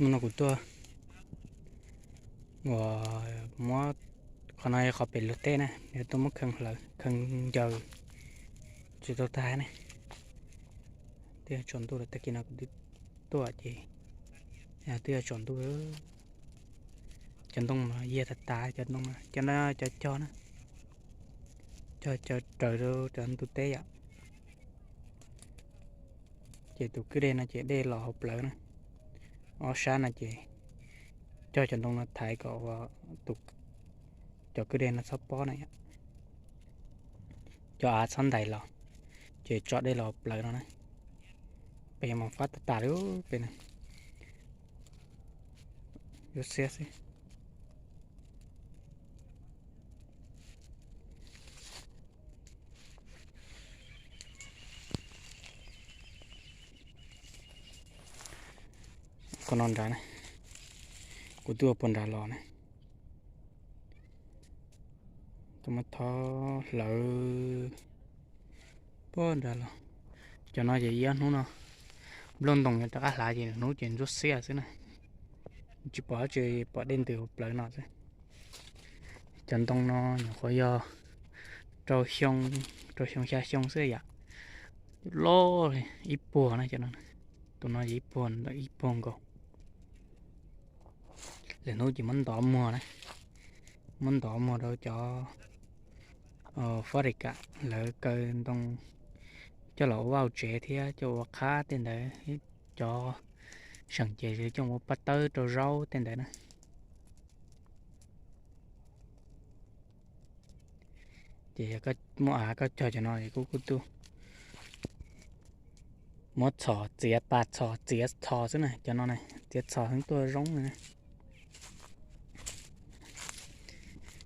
Hnub no kuv tuaj uas muab, qhov no yog qhov pem luag teb na, yog tuaj muab khee hlawv khee ncaws tsis tau tag ne. Twb yog tsaus ntuj lawm, tag kis no kuv twb tuaj ces twb yog tsaus ntuj. Cov ntoo mas yiag tas tas, cov ntoo, cov no cov cog na, cog cov raws rau cov ntug teb yom. Ces tus kwj dej no ces dej los hauv plawv na, ob sab no ces cog cov ntoo no thaiv kom ua tus, cov kwj dej no txhob pob na yom. Cov av txhob ntais los, ces tso dej los hauv plawv no na. Peb yuav mus fab tas tas li peb na, yuav xiab xwb. Qhov no nrad, kuv twb ua puag nrad los na, twb muab thov hlawv puag nrad los. Cov no ces ib ob hnub no nplooj ntoo yuav rov qab hlav ces hnub ces ntsuab xiab xwb na, tsis pom dab tsi, pom dej ntws hauv plawv no xwb. Cov ntoo no nyuam qhuav yog rau xyoo, rau xyoo xya xyoo xwb yom, loj ib puag na cov no. Tus no yog ib puag, ib puag nkaus. Lwm hnub ces muab ntov muag na, muab ntov muag rau cov fab ris kam lawv kaw ntoo coj los ua vaj ua tsev thiab coj ua qhab tej ntawd, cov seem ces coj ua paj tawb rau zaub tej ntawd na. Ces yog koj muaj av koj cog cov no es kuj kuj tuaj muab txhos txiav, pas txhos txiav txhos xwb na, cov no na, txiav txhos xwb tuaj zoo na.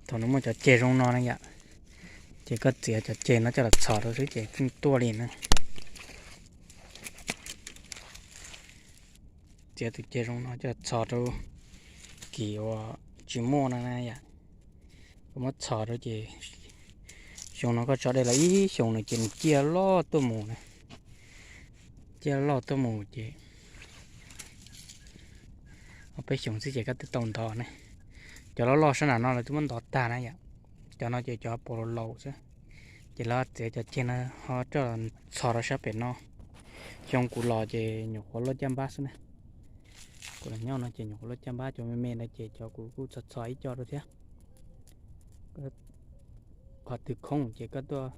Thaum nws muaj cov ceg zoo no na yom, ces koj txiav cov ceg no coj los txhos rau xwb ces pheej tuaj li na. Txiav tus ceg zoo no coj los txhos rau kis uas tsis muaj no na yom. Koj muab txhos rau ces xyoo no koj tso dej los ib xyoos no ces nws ciaj loj tuaj mus na. Ciaj loj tuaj mus ces ob peb xyoos xwb ces koj twb tau ntov ne. Cov loj loj sab nram no lawv twb muab ntov tag na yom. Cov no ces cov puas laus laus xwb. Ces lawv txiav cov ceg no ho coj txhos rau sab pem no. Xyoo kuv los ces nyuam qhuav luaj caj npab xwb na. Kuv los nyob no ces nyuam qhuav luaj caj npab, cov me me ntawd ces cov kuv kuj txhos txhos ib co rau thiab. Qhov twg khoob ces koj tuaj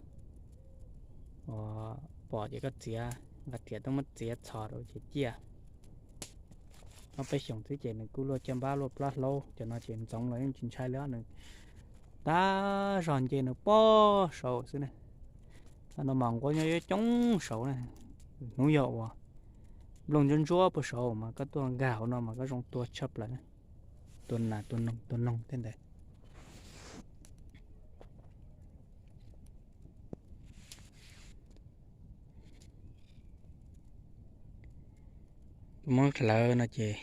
pom ces koj txiav, nqa riam tuaj muab txiav txhos rau ces ciaj. Ob peb xyoos xwb ces nws kuj luaj caj npab luaj plab hlaub, cov no ces ntxoov los yeej tsis ntshai li, nws tag zog nce nws pob saud xwb ne. No mas nquab nyob yuav coob saud na. Hnub yog uas nplooj ntsuab ntsuab puag saud mas koj tuaj nkag hauv no mas koj zoo tua tshaj plaws na. Tua nas tua noog tua noog tej ntawd. Muab hlawv no ces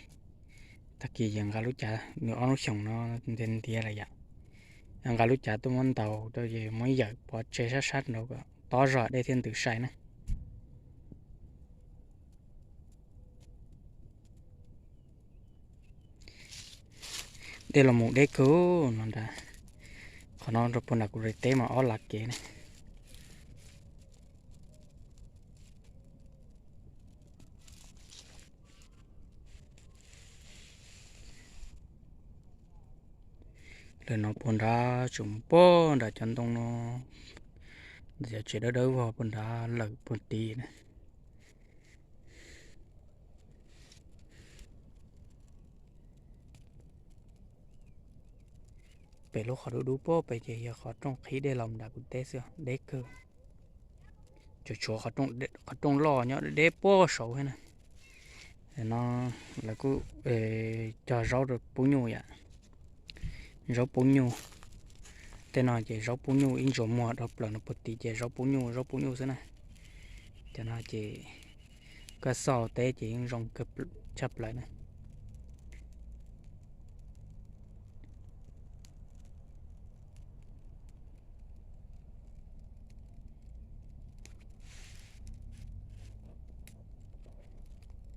tag kis ces nqa lub cav, nws ob lub xyoos no ntiav ntiav lawm yom. Nqa lub cav tuaj muab ntaus rau ces muab yawm pov tseg sab sab nraud kom tob zog dej thiaj ntws sai na. Dej los mus deb kawg no nrad. Qhov no rau puag nram kuv teb mas ob lav kev ne. Lawm no puag nrad tseem mus puag nram cov ntoo no, ntawm cov tsev dawb dawb vog puag nrad lawm puag tid na. Pem lub qhov dub dub puag pem ces yog qhov rooj qhib dej los nram kuv teb xwb, deb kawg. Tsuas tshuav qhov rooj loj nyob deb puag saud thiab na. No lawv kuj cog zaub rau pub nyuj yom. Zaub pub nyuj. Tej no ces zaub pub nyuj ib ntsuas muag dhau plaws no puag tid ces zaub pub nyuj, zaub pub nyuj xwb na. Cov no ces koj xauj teb ces yeej zoo tshaj plaws na.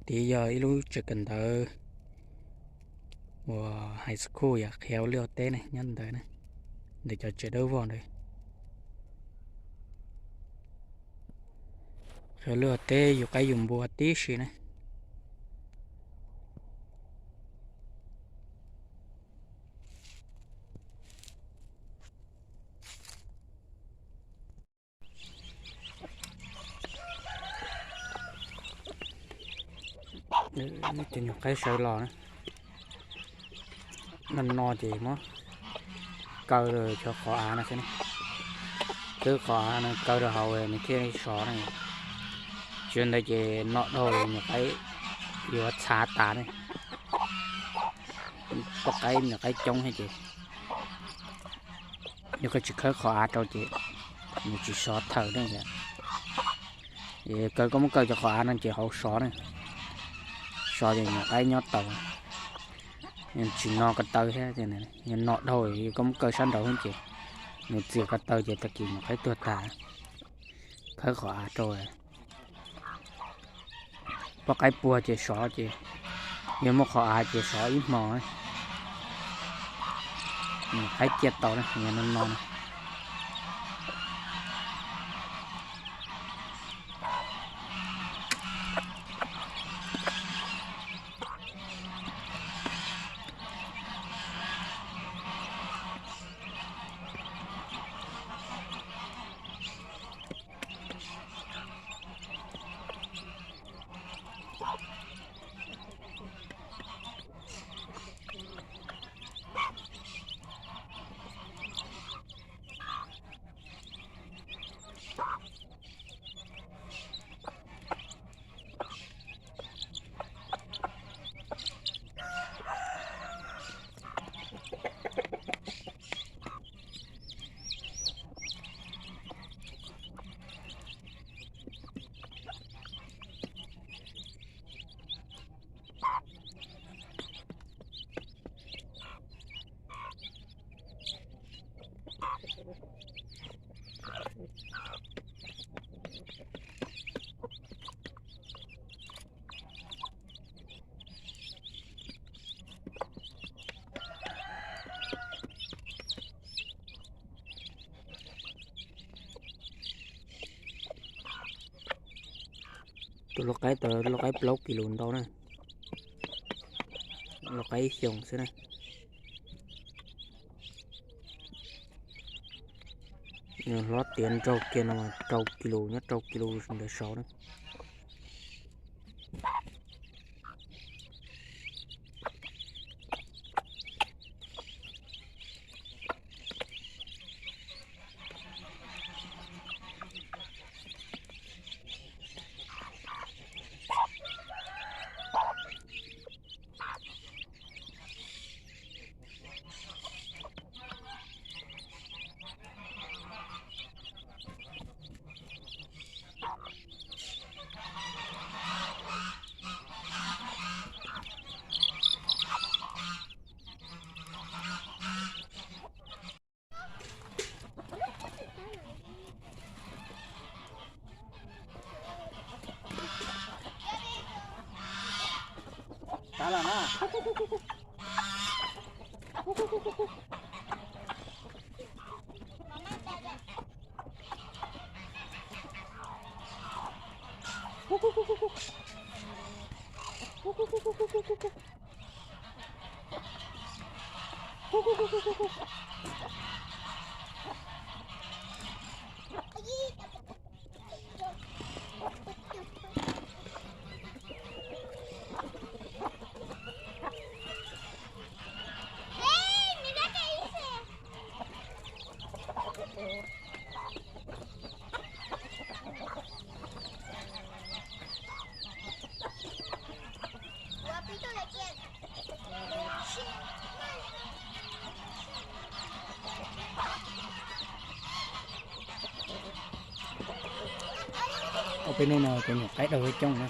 Tid yog ib lub tsev kawm ntawv Uas high school yom, qhia ua luaj teb ne, nyob ntawd ne, ntawm cov tsev dawb vog ntawd. Qhia ua luaj teb yug qaib yug npua tib si ne. Cov nyuag qaib sawv los na. No no ces muab kaw rau cov qhov av no xwb ne. Twb qhov av no kaw rau hauv nws thiaj sov na. Tsis ntawd ces no dhau nyuag qaib yuav txhav tas ne. Poj qaib nyuag qaib coob thiab ces yog koj tsis khawb qhov av rau ces nws tsis sov thawm ne. Ces kaw, koj muab kaw cov qhov av no ces hauv sov ne. Sov ces nyuag qaib nyob tau. Tsis no ko taw thiab, yog no dhau koj muab kaw sab nraud ces nws txias ko taw ces tag kis nyuag qaib tuag tas. Khawb qhov av rau. Poj qaib puag ces sov ces, yog muaj qhov av ces sov ib hmo. Nyuag qaib ciaj tau na, yog no no na. Tus lau qaib, tus lau qaib plaub kis lus ntau na. Lau qaib ib xyoos xwb na. Hlob tiav nraug kiag no mas rau kis lus, nyob rau kis lus ntawd saud na. Ob peb hnub no cov nyuam qaib daug coob na.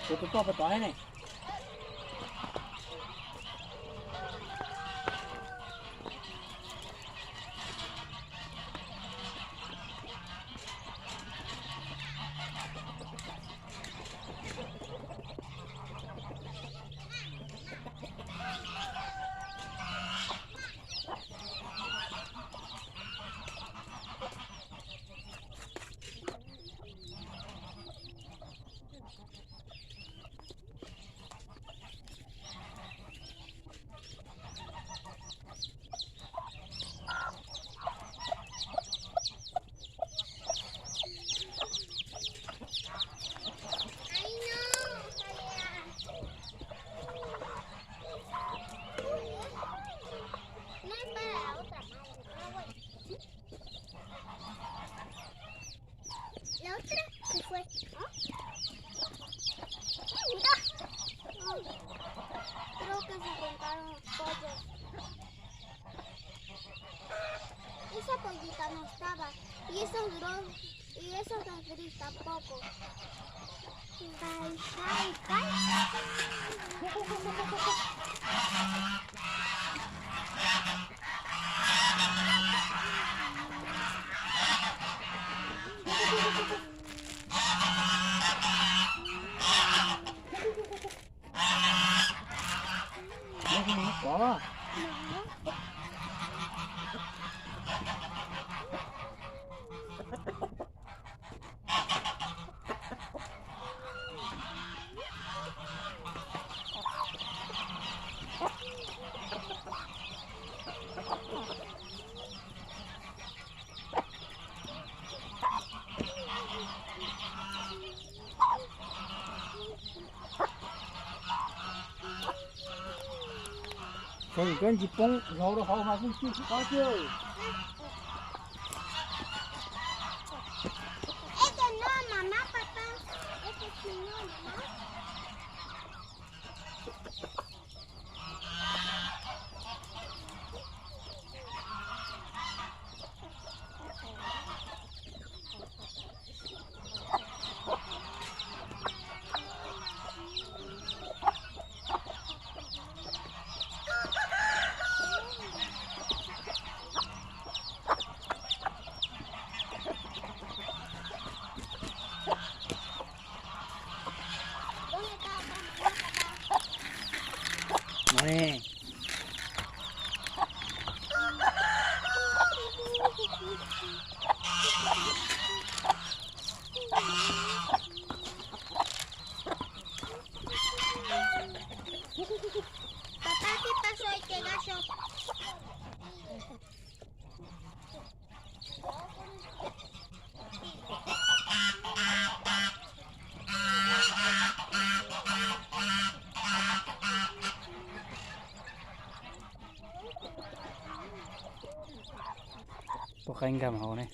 Tus toj pas tod ne. Txhob ntsis poob zov rau hauv mas pheej tij tsis qab xwb. Este no, mamá, papá. Este sí, no, mamá. Papá, ¿qué pasó este gallo? Pub qaib nkag mus hauv ne.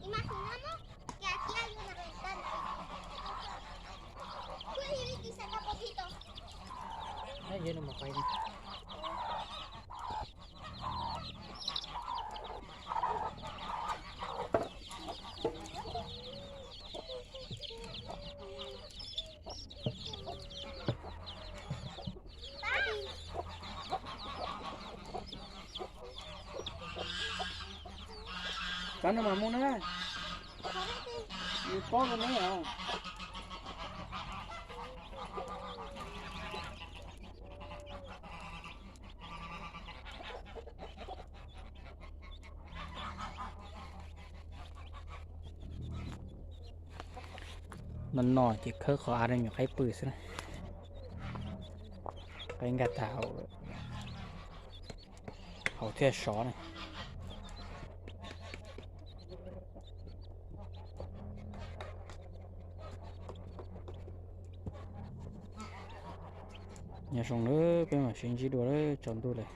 Imaginamos que aquí hay una ventana. Puedes ir y sacar poquito. Txav no mas mus na. Nws pob rau neb os. No no ces khawb qhov av rau nyuam qaib pw xwb na. Qaib nkag tag hauv, hauv thiaj sov na. Nyob zoo lawm, peb mam sib ntsib dua lawm, tsaus ntuj lawm.